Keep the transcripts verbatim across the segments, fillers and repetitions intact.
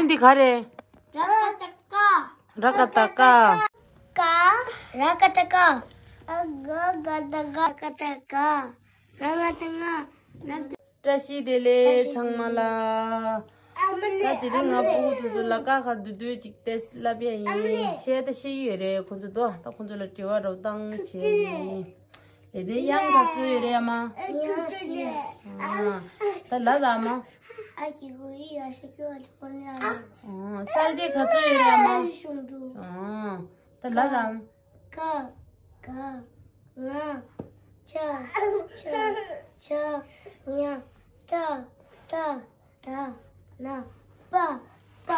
འདི་ག་རེད། ར་ཀ་ཏ་ཀ། ར་ཀ་ཏ་ཀ། ཀ། ར་ཀ་ཏ་ཀ། ཨ་ག་ག་ཏ་ག། ར་ཀ་ཏ་ཀ། ར་ང་ཏ་ང་། ར་ཀ། བཀྲ་ཤིས་བདེ་ལེགས་ཚང་མ་ལ། ད་དེ་རིང་ང་ཕྲུ་གུ་དེ་ཚོ་ལ་ཀ་ཁ་བསྡུས་བསྡུས་ཅིག་ཏེ་བསླབ་ཡ་ཡིན། བཤད་ད་ཤེས་ཀྱི་ཡོད་རེད། ཁོ་ཚོ་དོ་ད་ཁོ་ཚོ་ལ་དྲི་བ་རོབ་ཏང་བྱས་ཡིན། ལེ་དེ་དབྱངས་ག་ཚོད་ཡོད་རེད་ཨ་མ། དབྱངས་བཞི། ཨ། ད་ལ་ལ་མ། ཨ་གི་གུ་ཨི་ཡ་ཤ་ཀུ་ཨ་ཅི་པོ་ནི་ཨ། ཨ། གསལ་བྱེད་ག་ཚོད་ཡོད་རེད་ཨ་མ། ཨ་ཤུང་ཀྲུ། ཨ། ད་ལ་ལ་མ། ཀ། ག། ང་། ཅ། ཆ། ཆ། ཉ། ཏ། ཏ། ད། ན། པ། པ།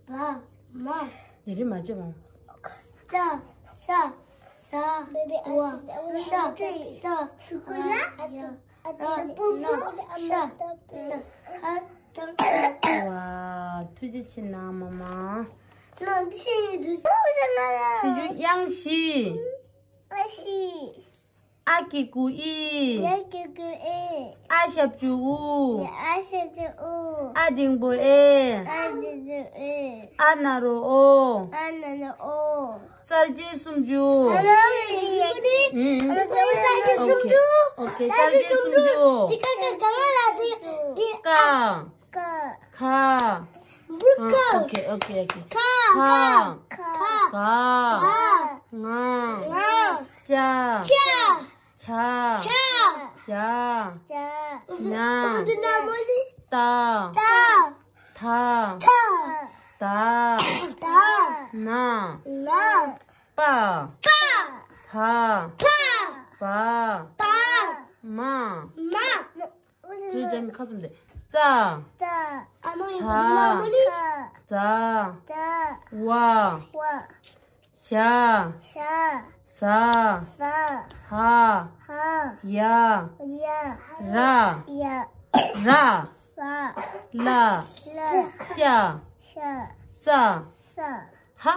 བ། མ། དེ་རིང་མ་བརྗེད་མ། ཙ། ས། ཟ། བ། ཤ། ས། ཧ། ཡ། ར། ན། ཤ། ས། ཧ། ཏ། བ། ཐུགས་རྗེ་ཆེ་གནང་མ་མ། ཆུང་ཆུང་དབྱངས་བཞི། ཨ་ཤི། ཨ་གི་གུ་ཨི། ཡ་གི་གུ་ཨེ། ཨ་ཞབས་ཀྱུ་ཨུ། ཡ་ཨ་ཞབས་ཀྱུ་ཨུ། ཨ་འགྲེང་བུ་ཨེ། ཨ་འགྲེང་བུ་ཨེ། ཨ་ན་རོ་ཨོ། ཨ་ན་རོ་ཨོ། གསལ་བྱེད་སུམ་ཅུ། ཨ་ན་རོ་ཨོ། ཨུ། གསལ་བྱེད་སུམ་ཅུ། ཨོ་ཁེ། གསལ་བྱེད་སུམ་ཅུ། འདི་ཀ་ཀ་ག་ང་ལ་འདི་འདི། ཀ། ཀ། ཁ། འབྲུ། ཨོ་ཁ། ཨོ་ཁེ། ཨོ་ཁེ། ཨོ་ཁེ། ཁ། ཁ། ཁ། ག། ག། ང་། ང་། ཅ། ཅ། ཆ། ཆ། ཇ། ཇ། ཉ། ཏ། ཏ། ཐ། ཐ། ད། ད། ན། ན། པ། པ། ཕ། ཕ། བ། བ། མ། མ། ཅུ་ཅན་ཁ་ཙུམ་དེ། ཙ། ཙ། ཨ་མ་ཡི་ཚ། ཙ། ཙ། ཝ། ཝ། ཞ། ཞ། ཟ། ཟ། ཧ། ཧ། ཡ། ཡ། ར། ཡ། ར། ར། ལ། ལ། ཤ། ཤ། ས། ས། ཧ།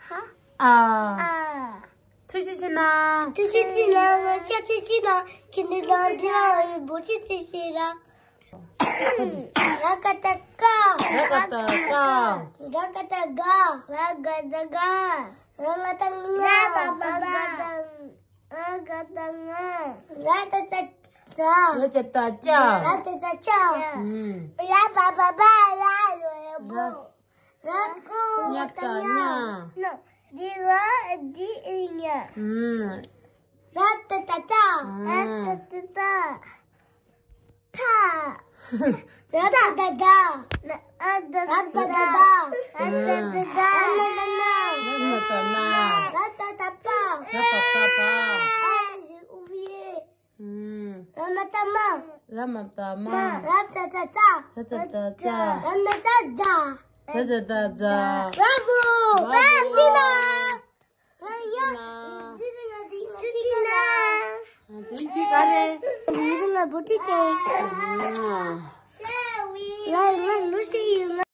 ཧ། ཨ། ཨ། ཐུགས་རྗེ་ཆེ་གནང་། ཐུགས་རྗེ་ཆེ་གནང་། ཐུགས་རྗེ་ཆེ་གནང་། ཁྱེད་ནི་ལ་འདི་ལ་འབོད་ཅི་ཐུགས་རྗེ་ཆེ་གནང་། ར་ཀ་ཏ་ཀ། ར་ཀ་ཏ་ཀ། ར་ཀ་ཏ་ག། ར་ཀ་ཏ་ག། ར་ང་ཏ་ང་། ར་ཀ་ཏ་ང་། ར་ཀ་ཏ་ང་། ར་ཏ་ཏ་ཏ། ར་ཏ་ཏ་ཅ། ར་ཏ་ཏ་ཅ། ཨུམ། ར་པ་པ་པ་ར་ལོ་ལོ་པོ། ར། ར་ཀ་ཏ་ཉ། ཉ། ཉ། འདི་ར་འདི་ཉ། ཨུམ། ར་ཏ་ཏ་ཏ། ཨུམ། ར་ཏ་ཏ་ཏ། ཐ། ར་ཏ་ཏ་ཏ། ན། ཨ་ཏ་ཏ་ཏ། ར་ཏ་ཏ་ཏ། ར་ཏ་ཏ་ཏ། ན་ན་ན། ར་ཏ་ཏ་ཏ། ར་ཏ་ཏ་པ། ར་ཏ་ཏ་པ། ཨ་ཞེ་ཨུ་ཡེ། ཨུམ། ར་མ་ཏ་མ། ར་མ་ཏ་མ། ར་ཏ་ཏ་ཏ། ར་ཏ་ཏ་ཏ། ར་ན་ཏ་ཛ། ར་ཏ་ཏ་ཛ། བྲ་བོ། བྲ་བོ། བྲ་ཅི་ན། ར་ཡ། ཅི་ན། ཅི་ན། དོན་གྱི་ག་རེ། ཡིན་ན་བུ་ཏི་ཅེ། ང་ང་ལུ་སི་ཡིན་ན།